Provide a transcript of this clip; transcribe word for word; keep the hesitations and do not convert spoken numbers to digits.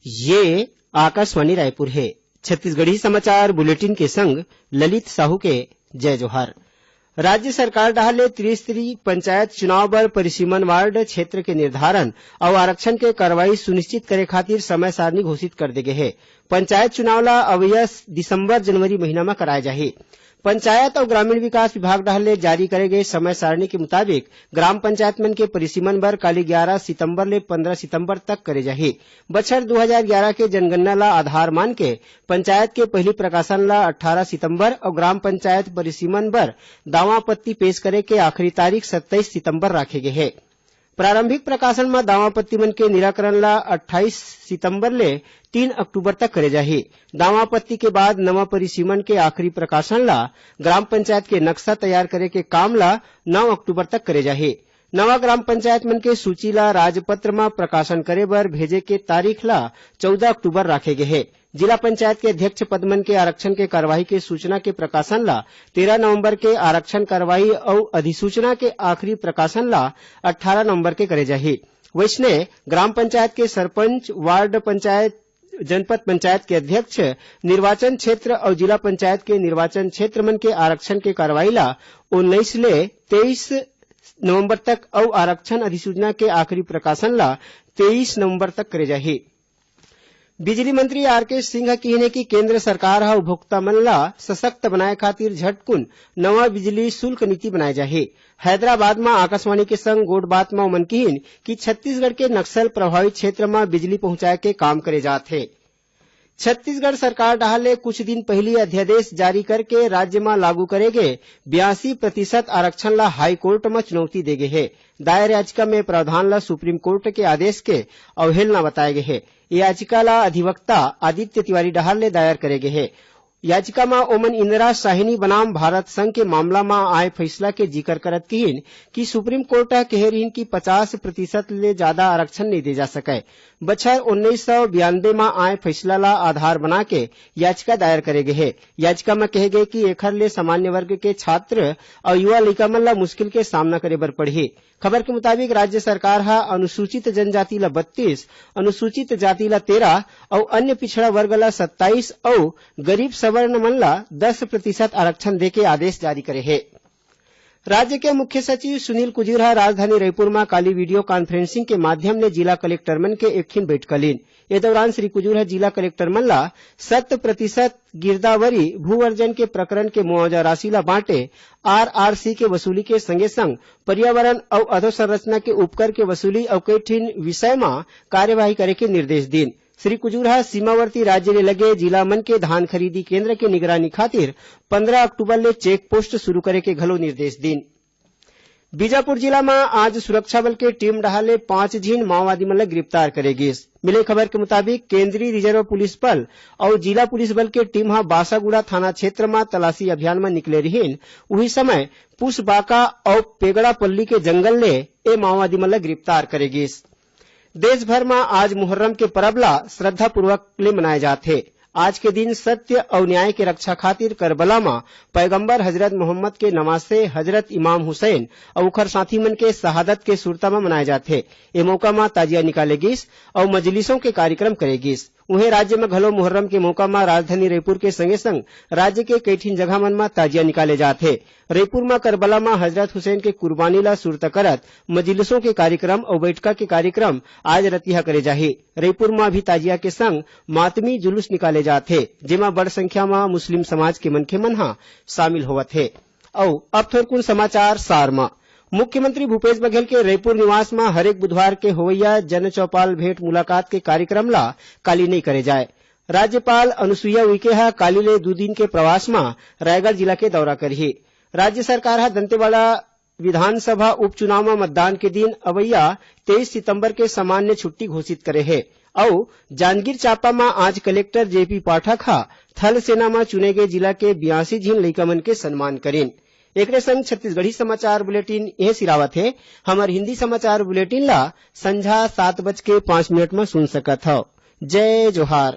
ये आकाशवाणी रायपुर हे। छत्तीसगढ़ी समाचार बुलेटिन के संग ललित साहू के जय जोहार। राज्य सरकार डहार ले त्रिस्तरीय पंचायत चुनाव बर परिसीमन वार्ड क्षेत्र के निर्धारण अउ आरक्षण के कार्रवाई सुनिश्चित करे खातिर समय सारणी घोषित कर दे गे हे। पंचायत चुनाव ला अवइया दिसंबर जनवरी महीना म कराए जाही। पंचायत अउ ग्रामीण विकास विभाग डहार ले जारी करे गए समय सारणी के मुताबिक ग्राम पंचायत मन के परिसीमन बर काली ग्यारह सितंबर ले पंद्रह सितंबर तक करे जाही। बछर दू हजार ग्यारह के जनगणना ला आधार मान के पंचायत के पहली प्रकाशन ला अट्ठारह सितंबर अउ ग्राम पंचायत परिसीमन बर दावा आपत्ति पेश करे के आखिरी तारीख सत्ताईस सितंबर राखे गे हे। प्रारंभिक प्रकाशन म दावा आपत्ति मन के निराकरण ला अट्ठाईस सितंबर ले तीन अक्टूबर तक करे जाही। दावा आपत्ति के बाद नवा परिसीमन के आखिरी प्रकाशन ला ग्राम पंचायत के नक्शा तैयार करे के काम ला नौ अक्टूबर तक करे जाही। नवा ग्राम पंचायत मन के सूची ला राजपत्र म प्रकाशन करे बर भेजे के तारीख ला चौदह अक्टूबर राखे गे हे। जिला पंचायत के अध्यक्ष पद मन के आरक्षण के कार्यवाही के सूचना के प्रकाशन ला तेरह नवंबर के, आरक्षण कार्यवाही अउ अधिसूचना के आखिरी प्रकाशन ला अट्ठारह नवंबर के करे जाही। वइसने ग्राम पंचायत के सरपंच, वार्ड पंचायत, जनपद पंचायत के अध्यक्ष, निर्वाचन क्षेत्र अउ जिला पंचायत के निर्वाचन क्षेत्र मन के आरक्षण के कार्रवाई ला उन्नीस ले तेईस नवंबर तक अउ आरक्षण अधिसूचना के आखिरी प्रकाशन ला तेईस नवंबर तक करे जाही। बिजली मंत्री आर के सिंह ह किहिन हे कि केंद्र सरकार ह उपभोक्ता मन ला सशक्त बनाए खातिर झटकुन नवा बिजली शुल्क नीति बनाए जाही। हैदराबाद म आकाशवाणी के संग गोठबात म ओमन किहिन कि छत्तीसगढ़ के नक्सल प्रभावित क्षेत्र म बिजली पहुंचाए के काम करे जात हे। छत्तीसगढ़ सरकार डहार ले कुछ दिन पहिली अध्यादेश जारी करके राज्य म लागू करे गे बयासी प्रतिशत आरक्षण ला हाई कोर्ट म चुनौती दे गे हे। दायर याचिका में प्रावधान ला सुप्रीम कोर्ट के आदेश के अवहेलना बताए गे हे। ये याचिका ला अधिवक्ता आदित्य तिवारी डहार ले दायर करे गे हे। याचिका म ओमन इंदिरा शाहिनी बनाम भारत संघ के मामला म आए फैसला के जिकर करत किहिन कि सुप्रीम कोर्ट ह कहे रिहिन कि पचास प्रतिशत ले जादा आरक्षण नइ दे जा सकय। बछर उन्नीस सौ बयानबे म आए फैसला ला आधार बना के याचिका दायर करे गे हे। याचिका म कहे गे कि एखर ले सामान्य वर्ग के छात्र अउ युवा लइका मन ला मुश्किल के सामना करे बर पड़ही। खबर के मुताबिक, राज्य सरकार ह अनुसूचित जनजाति ल बत्तीस, अनुसूचित जाति ल तेरह अउ अन्य पिछड़ा वर्ग ल सत्ताईस अउ गरीब सवर्ण मन ल दस प्रतिशत आरक्षण देके आदेश जारी करे हे। राज्य के मुख्य सचिव सुनील कुजूर ह राजधानी रईपुर म काली वीडियो कॉन्फ्रेंसिंग के माध्यम ले जिला कलेक्टर मन के एक ठिन बैठका लीन। ए दौरान श्री कुजूर ह जिला कलेक्टर मन ला शत प्रतिशत गिरदावरी भूअर्जन के प्रकरण के मुआवजा राशि ला बांटे, आरआरसी के वसूली के संगे संग पर्यावरण अउ अधोसंरचना के उपकर के वसूली अउ कई ठिन विषय म कार्यवाही करे के निर्देश दीन। श्री कुजूर ह सीमावर्ती राज्य ले लगे जिला मन के धान खरीदी केंद्र के निगरानी खातिर पंद्रह अक्टूबर ले चेक पोस्ट शुरू करे के घलो निर्देश दीन। बीजापुर जिला म आज सुरक्षा बल के टीम डहार ले पांच झिन माओवादी मन ल गिरफ्तार करे गिस। मिले खबर के मुताबिक, केंद्रीय रिजर्व पुलिस बल अउ जिला पुलिस बल के टीम ह बासागुड़ा थाना क्षेत्र म तलाशी अभियान म निकले रिहिन। उही समय पुसबाका अउ पेगड़ापल्ली के जंगल ले ए माओवादी मन ल गिरफ्तार करे गिस। देश भर म आज मुहर्रम के परब ला श्रद्धापूर्वक ले मनाए जात हे। आज के दिन सत्य अउ न्याय के रक्षा खातिर करबला म पैगंबर हजरत मोहम्मद के नवासे हजरत इमाम हुसैन अउ ओखर साथी मन के शहादत के सुरता म मनाए जात हे। ए मौका म ताजिया निकाले गिस अउ मजलिसों के कार्यक्रम करे गिस। उहें, राज्य म घलो मुहर्रम के मौका म राजधानी रईपुर के संगे संग राज्य के कई ठिन जगह मन म ताजिया निकाले जात हे। रईपुर म करबला म हजरत हुसैन के कुर्बानी ला सुरता करत मजलिसों के कार्यक्रम अउ बैठका के कार्यक्रम आज रतिहा करे जाही। रईपुर म भी ताजिया के संग मातमी जुलूस निकाले जात हे, जेमा बड़ संख्या म मुस्लिम समाज के मनखे मन ह शामिल होवत हे। अउ अब थोरकुन समाचार सार म। मुख्यमंत्री भूपेश बघेल के रईपुर निवास म हरेक बुधवार के होवइया जन चौपाल भेंट मुलाकात के कार्यक्रम ला काली नइ करे जाए। राज्यपाल अनुसुईया उइके ह काली ले दू दिन के प्रवास म रायगढ़ जिला के दौरा करही। राज्य सरकार ह दंतेवाड़ा विधानसभा उपचुनाव म मतदान के दिन अवइया तेईस सितंबर के सामान्य छुट्टी घोषित करे हे अउ जांजगीर चांपा म आज कलेक्टर जेपी पाठक ह थल सेना म चुने गे जिला के बयासी झिन लइका मन के सम्मान करिन। एकरे संग छत्तीसगढ़ी समाचार बुलेटिन इहें सिरावत हे। हमर हिंदी समाचार बुलेटिन ला संझा सात बज के पाँच मिनट म सुन सकत हव। जय जोहार।